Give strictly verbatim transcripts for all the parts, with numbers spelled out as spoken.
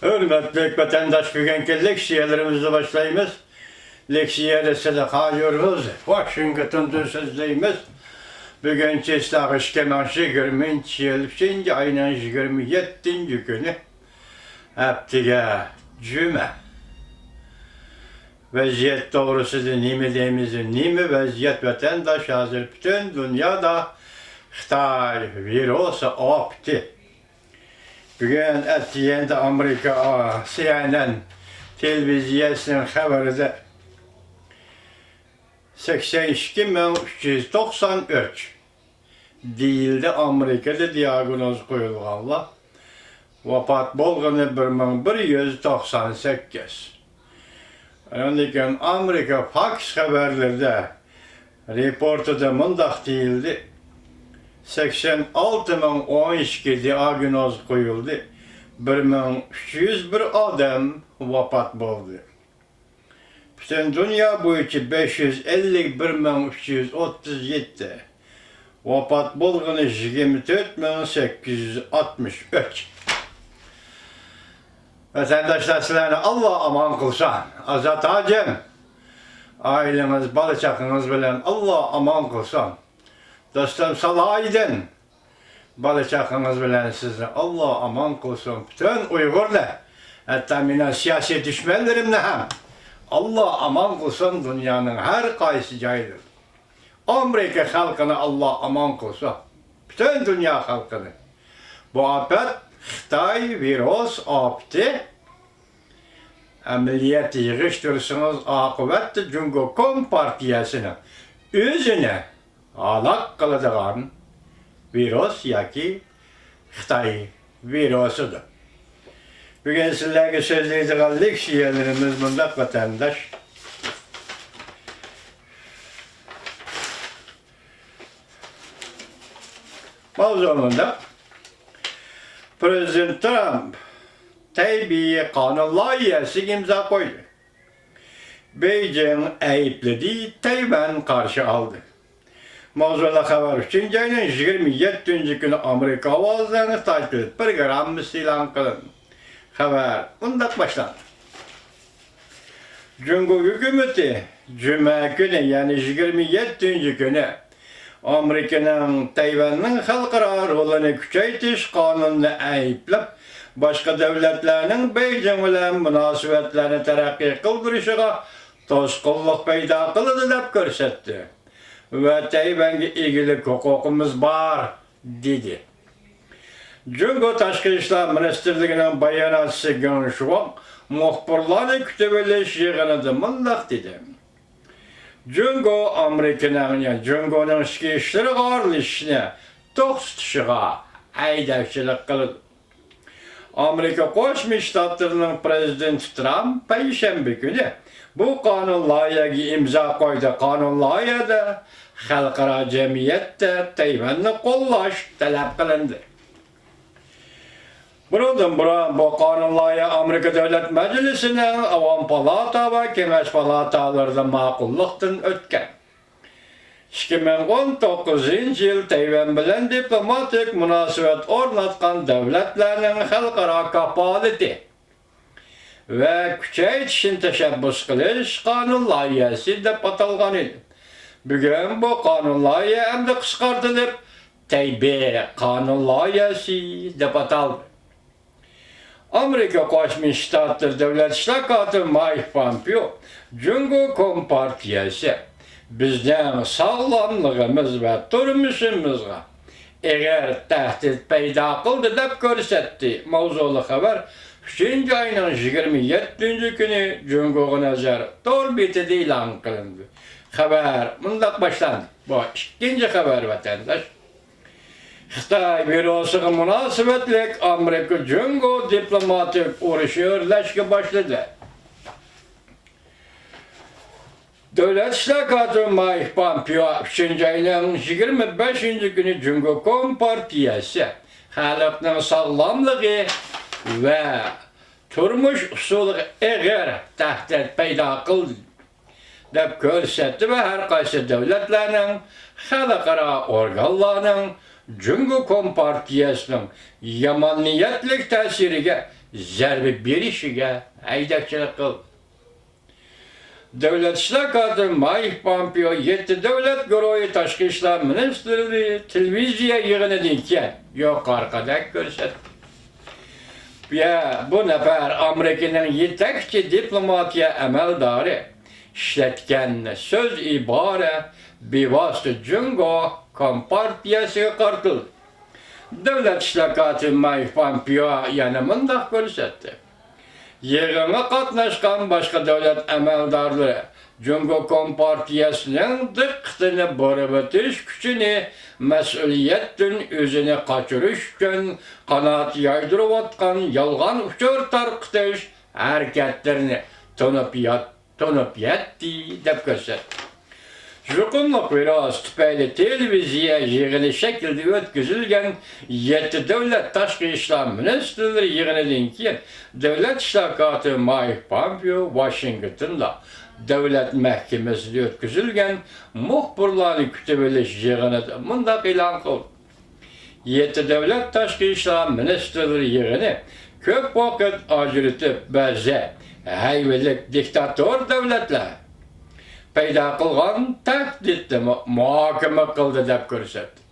ھۆرمەتلىك ۋەتەنداش، بۈگۈنكى لېكسىيەلىرىمىزنى باشلايمىز. لېكسىيەدە سىلى خاجۇرىمىز ۋاشىنگتوندىن سۆزلەيمىز. بۈگۈن چىسلاغ ئىككى مىڭ يىگىرمىنچى يىل ئۈچىنچى ئاينىڭ يىگىرمە يەتتىنچى كۈنى، ھەپتىگە جۈمە. ۋەزىيەت توغرىسىدا نېمە دەيمىز؟ نېمە ۋەزىيەت، ۋەتەنداش؟ ھازىر پۈتۈن دۇنيادا خىتاي ۋىرۇسى ئاپىتى. بۈگۈن ئەتىگەندە ئامېرىكا، ئا، سى ئېن ئېن تېلېۋىزىيەسىنىڭ خەۋىرىدە سەكسەن ئىككى مىڭ ئۈچ يۈز توقسان ئۈچ دېيىلدى، ئامېرىكىدا دىئاگنوز قويۇلغانلار. ۋاپات بولغىنى بىر مىڭ بىر يۈز توقسان سەككىز. ئاندىن كېيىن ئامېرىكا فاكس خەۋەرلىرىدە رېپورتىدا مۇنداق دېيىلدى: سەكسەن ئالتە مىڭ ئون ئىككى دىئاگنوز قويۇلدى، بىر مىڭ ئۈچ يۈز بىر ئادەم ۋاپات بولدى. پۈتۈن دۇنيا بويىچە بەش يۈز ئەللىك بىر مىڭ ئۈچ يۈز ئوتتۇز يەتتە، ۋاپات بولغىنى يىگىرمە تۆت مىڭ سەككىز يۈز ئاتمىش ئۈچ. ۋەتەنداشلار، سىلەرنى ئاللا ئامان قىلسۇن. ئازات ھاجىم، ئائىلىڭىز، بالا-چاقىڭىز بىلەن ئاللا ئامان قىلسۇن. دوستۇم سالاھىدىن، بالا-چاقىڭىز بىلەن سىزنى ئاللا ئامان قىلسۇن. پۈتۈن ئۇيغۇرنى، ھەتتا مېنىڭ سىياسىي دۈشمەنلىرىمنى ھەم ئاللا ئامان قىلسۇن دۇنيانىڭ ھەر قايسى جايلىرىدا. ئامېرىكا خەلقىنى ئاللا ئامان قىلسۇن. پۈتۈن دۇنيا خەلقىنى. بۇ ئاپەت خىتاي ۋىرۇس ئاپىتى. ئەمەلىيەتتە يىغىشتۇرسىڭىز، ئاقىۋەتتە جۇڭگو كومپارتىيەسىنىڭ ئۆزىنى ھالاك قىلىدىغان ۋىرۇس ياكى خىتاي ۋىرۇسىدۇر. بۈگۈن سىلەرگە سۆزلەيدىغان لېكسىيەلىرىمىز مۇنداق، ۋەتەنداش. ماۋزۇ مۇنداق. پىرېزىدېنت ترامپ تەيبېي قانۇن لايىھەسىگە ئىمزا قويدى. بېيجىڭ ئەيىبلىدى، تەيۋەن قارشى ئالدى. ماۋزۇلۇق خەۋەر ئۈچىنچى ئاينىڭ يىگىرمە يەتتىنچى كۈنى ئامېرىكا ئاۋازىنىڭ تاجدىل پروگراممىسى ئېلان قىلىندى. خەۋەر مۇنداق باشلاندى. جۇڭگو ھۆكۈمىتى جۈمە كۈنى، يەنى يىگىرمە يەتتىنچى كۈنى ئامېرىكىنىڭ تەيۋەننىڭ خەلقئارا رولىنى كۈچەيتىش قانۇنىنى ئەيىبلەپ، باشقا دۆلەتلەرنىڭ بېيجىڭ بىلەن مۇناسىۋەتلەرنى تەرەققىي قىلدۇرۇشىغا توسقۇنلۇق پەيدا قىلىدۇ دەپ كۆرسەتتى ۋە تەيۋەنگە ئىگىلىك ھوقۇقىمىز بار، دېدى. جۇڭگو تاشقى ئىشلار مىنىستىرلىكىنىڭ باياناتچىسى گېڭ شۇۋاڭ مۇخبىرلارنى كۈتۈۋېلىش يىغىنىدا مۇنداق دېدى: جۇڭگو ئامېرىكىنىڭ، يەنى جۇڭگونىڭ ئىچكى ئىشلىرىغا ئارىلىشىشنى توختىتىشىغا ھەيدەكچىلىك قىلىدۇ. ئامېرىكا قوشما شتاتلىرىنىڭ پىرېزىدېنتى ترامپ پەيشەنبە كۈنى بۇ قانۇن لايىھەگە ئىمزا قويدى. قانۇن لايىھەدە خەلقئارا جەمئىيەتتە تەيۋەننى قوللاش تەلەپ قىلىندى. بۇنىڭدىن بۇرۇن بۇ قانۇن لايىھە ئامېرىكا دۆلەت مەجلىسىنىڭ ئاۋام پالاتا ۋە كېڭەش پالاتالىرىدا ماقۇللۇقتىن ئۆتكەن. ئىككى مىڭ ئون توققۇزىنچى يىل تەيۋەن بىلەن دىپلوماتىك مۇناسىۋەت ئورناتقان دۆلەتلەرنىڭ خەلقئارا كاپالىتى ۋە كۈچەيتىشىنى تەشەببۇس قىلىش قانۇن لايىھەسى دەپ ئاتالغان ئىدى. بۈگۈن بۇ قانۇن لايىھە ئەمدى قىسقارتىلىپ، تەيبېي قانۇن لايىھەسى دەپ ئاتالدى. ئامېرىكا قوشما شتاتلىرى دۆلەت ئىشلار كاتىپى مايك پومپېئو جۇڭگو كومپارتىيەسى بىزنىڭ ساغلاملىقىمىز ۋە تۇرمۇشىمىزغا ئېغىر تەھدىت پەيدا قىلدى دەپ كۆرسەتتى. ماۋزۇلۇق خەۋەر ئۈچىنچى ئاينىڭ يىگىرمە يەتتىنچى كۈنى جۇڭگوغا نەزەر تور بېتىدە ئېلان قىلىندى. خەۋەر مۇنداق باشلاندى. بۇ ئىككىنچى خەۋەر، ۋەتەنداش. خىتاي ۋىرۇسىغا مۇناسىۋەتلىك ئامېرىكا جۇڭگو دىپلوماتىك ئۇرۇشى ئۆرلەشكە باشلىدى. دۆلەت ئىشلار كاتىپى مايك پومپېئو ئۈچىنچى ئاينىڭ يىگىرمە بەشىنچى كۈنى جۇڭگو كومپارتىيەسى خەلقنىڭ ساغلاملىقى ۋە تۇرمۇش ئۇسۇلىغا ئېغىر تەھدىت پەيدا قىلدى دەپ كۆرسەتتى ۋە ھەر قايسى دۆلەتلەرنىڭ، خەلقئارا ئورگانلارنىڭ جۇڭگو كومپارتىيەسىنىڭ يامان نىيەتلىك تەسىرىگە زەربە بېرىشىگە ھەيدەكچىلىك قىلدى. دۆلەت ئىشلار كاتىپى مايك پامپېئو يەتتە دۆلەت گۇرۇھى تاشقى ئىشلار مىنىستىرلىرى تېلېۋىزىيە يىغىنىدىن كېيىن يۇقىرىقىدەك كۆرسەتتى. بۇ نەپەر ئامېرىكىنىڭ يېتەكچى دىپلوماتىيە ئەمەلدارى ئىشلەتكەن سۆز ئىبارە بىۋاسىتە جۇڭگو كومپارتىيەسىگە قارىتىلدى. دۆلەت ئىشلار كاتىپى مايك پامپېئو يەنە مۇنداق كۆرسەتتى: يىغىنغا قاتناشقان باشقا دۆلەت ئەمەلدارلىرى جۇڭگو كومپارتىيەسىنىڭ دىققىتىنى بۇرۇۋېتىش كۈچىنى، مەسئۇلىيەتتىن ئۆزىنى قاچۇرۇش ئۈچۈن قانات يايدۇرۇۋاتقان يالغان ئۇچۇر تارقىتىش ھەرىكەتلىرىنى تونۇپ يات-، تونۇپ يەتتى، دەپ كۆرسەتتى. يۇقۇملۇق ۋىرۇس تۈپەيلى تېلېۋىزىيە يىغىنى شەكلىدە ئۆتكۈزۈلگەن يەتتە دۆلەت تاشقى ئىشلار مىنىستىرلىرى يىغىنىدىن كېيىن، دۆلەت ئىشلار كاتىپى مايك پامپېئو ۋاشىنگتوندا دۆلەت مەھكىمىسىدە ئۆتكۈزۈلگەن مۇخبىرلارنى كۈتۈۋېلىش يىغىنىدا مۇنداق ئېلان قىلدى: يەتتە دۆلەت تاشقى ئىشلار مىنىستىرلىرى يىغىنى كۆپ ۋاقىت ئاجرىتىپ، بەزى ھەيۋىلىك دىكتاتور دۆلەتلەر پەيدا قىلغان تەھدىتنىمۇ مۇھاكىمە قىلدى، دەپ كۆرسەتتى.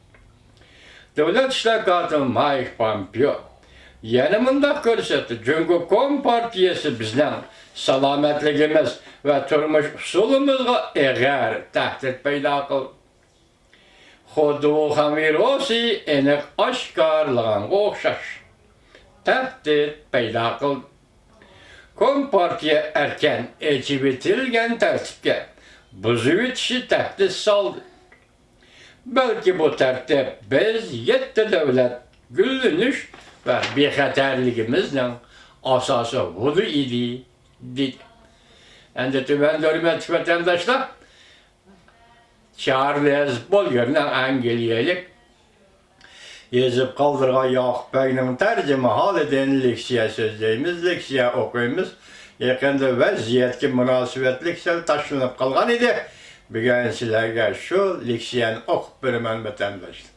دۆلەت ئىشلار كاتىپى مايك پامپېئو يەنە مۇنداق كۆرسەتتى: جۇڭگو كومپارتىيەسى بىزنىڭ سالامەتلىكىمىز ۋە تۇرمۇش ئۇسۇلىمىزغا ئېغىر تەھدىت پەيدا قىلدى. خۇددى ۋۇخەن ۋىرۇسى ئېنىق ئاشكارىلىغانغا ئوخشاش تەھدىت پەيدا قىلدى. كومپارتىيە ئەركىن ئېچىۋېتىلگەن تەرتىپكە بۇزۇۋېتىشى تەھدىت سالدى. بەلكى بۇ تەرتىپ بىز يەتتە دۆلەت گۈللىنىش ۋە بىخەتەرلىكىمىزنىڭ ئاساسىي ھودى ئىدى، دېدى. ئەمدى تۆۋەندە، ھۆرمەتلىك ۋەتەنداشلار، چارلىز بوليېرنىڭ، ئەنگلىيەلىك، يېزىپ قالدۇرغان ياقۇپ بەگنىڭ تەرجىمىھالىدىن لېكسىيە سۆزلەيمىز، لېكسىيە ئوقۇيمىز. يېقىندا ۋەزىيەتكە مۇناسىۋەتلىك سەل تاشلىنىپ قالغان ئىدى. بۈگۈن سىلەرگە شۇ لېكسىيەنى ئوقۇپ بېرىمەن، ۋەتەنداشلار.